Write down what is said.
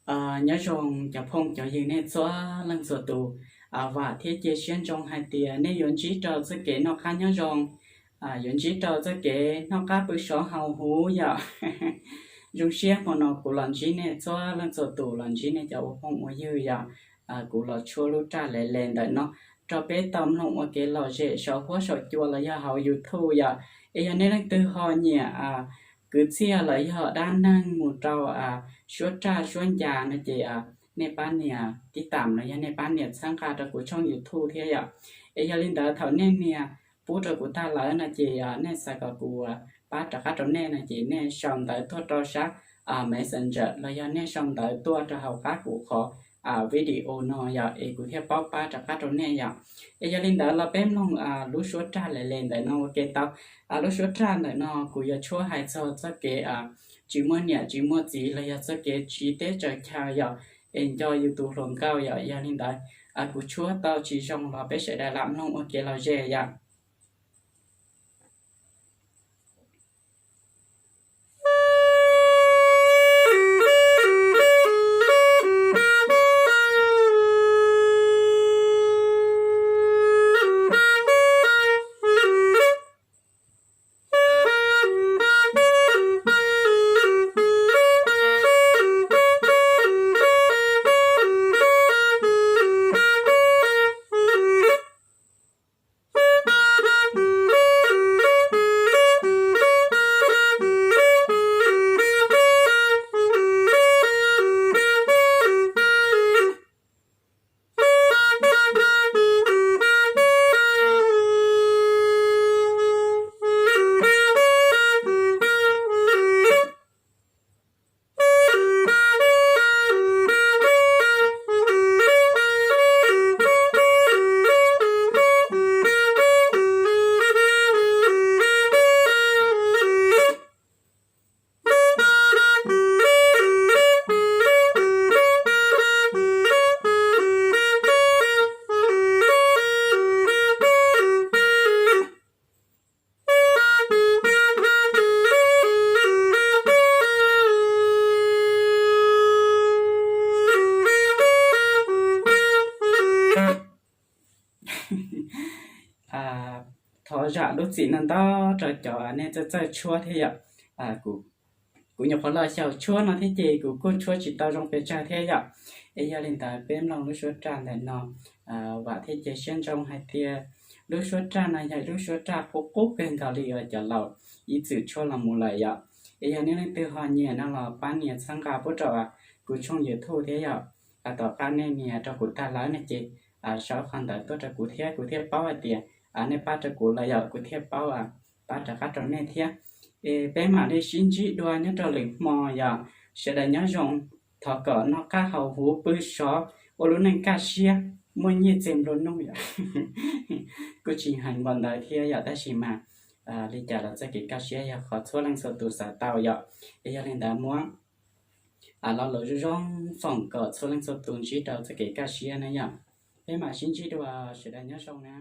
Nyob zoo cov phooj cov ywg nej txhua leej txhua tus, vam thiab cia siab ntsoov hais tias nej yuav ntsib rau txoj kev noj qab nyob zoo, yuav ntsib rau txoj kev noj qab pw sov haus huv yom. Zoo siab hmo no kuv los ntsib nej txhua leej txhua tus, los ntsib nej cov ua phooj ua ywg yom. Kuv los tshuab lub raj le le ntawm no rau peb tau mloog ua kev lom zem saum huab saum cua los yog hauv YouTube yom. Es yog nej leej twg ho nyiam kwv txhiaj los yog dab neeg mus rau suab raj suab ncas no ces nej pab nias tib tam los yog nej pab nias txhawb nqa rau kuv tshooj YouTube thiab yom. Es yog li ntawd thaum nej nias pub rau kuv tag lawm no ces nej xav kom kuv pab rov qab rau nej no ces nej sau ntawv tuaj rau sab Messenger los yog nej sau ntawv tuaj rau hauv qab kuv qhov video no yom, es kuv thiaj paub pab rov qab rau nej yom. Es yog li ntawd los peb mloog lub suab raj le le ntawm no ua ke tau. Lub suab raj ntawm no kuv yuav tshuab hais txog txoj kev tsis muaj niam tsis muaj txiv los yog txoj kev tsiv teb tsaws chaw yom, es nco yus tus hluas nkauj yom. Yog li ntawd kuv tshuab tau tsis zoo los peb sawv daws lam mloog ua kev lom zem yom. Thov zam lub txim no ntau rau cov nej txawj txawj tshuab thiab yom. Kuv nyuam qhuav los xyaum tshuab no thiab ces kuv kuj tshuab tsis tau zoo pes tsawg thiab yom. Es yog li ntawd peb mloog lub suab raj ntawm no, vam thiab cia siab ntsoov hais tias lub suab raj no yog lub suab raj qub qub kawg nkaus li uas cov laus ib txwm tshuab los mus lawm yom. Es yog nej leej twg ho nyiam no los pab nias txhawb nqa pub rau kuv tshooj YouTube thiab yom. Tom qab nej nias rau kuv tag lawm no ces sau qhov ntawd tuaj rau kuv thiab kuv thiaj paub hais tias nej pab rau kuv lawm yom, kuv thiaj paub pab rov qab rau nej thiab. Es peb mam li sib ntsib dua nyob rau lwm hmo yom. Sawv daws nyob zoo, thov kom noj qab haus huv pw sov, ua lub neej kaj siab, muaj nyiaj txiag nplua nuj yom. Kuj tsis heev npaum ntawd thiab yom, tab sis mas li cas los txoj kev kaj siab yog qhov txhua leej txhua tus xav tau yom. Es yog li ntawd muab lo lus zoo zoo foom kom txhua leej txhua tus ntsib rau txoj kev kaj siab na yom. Peb mam sib ntsib dua, sawv daws nyob zoo na.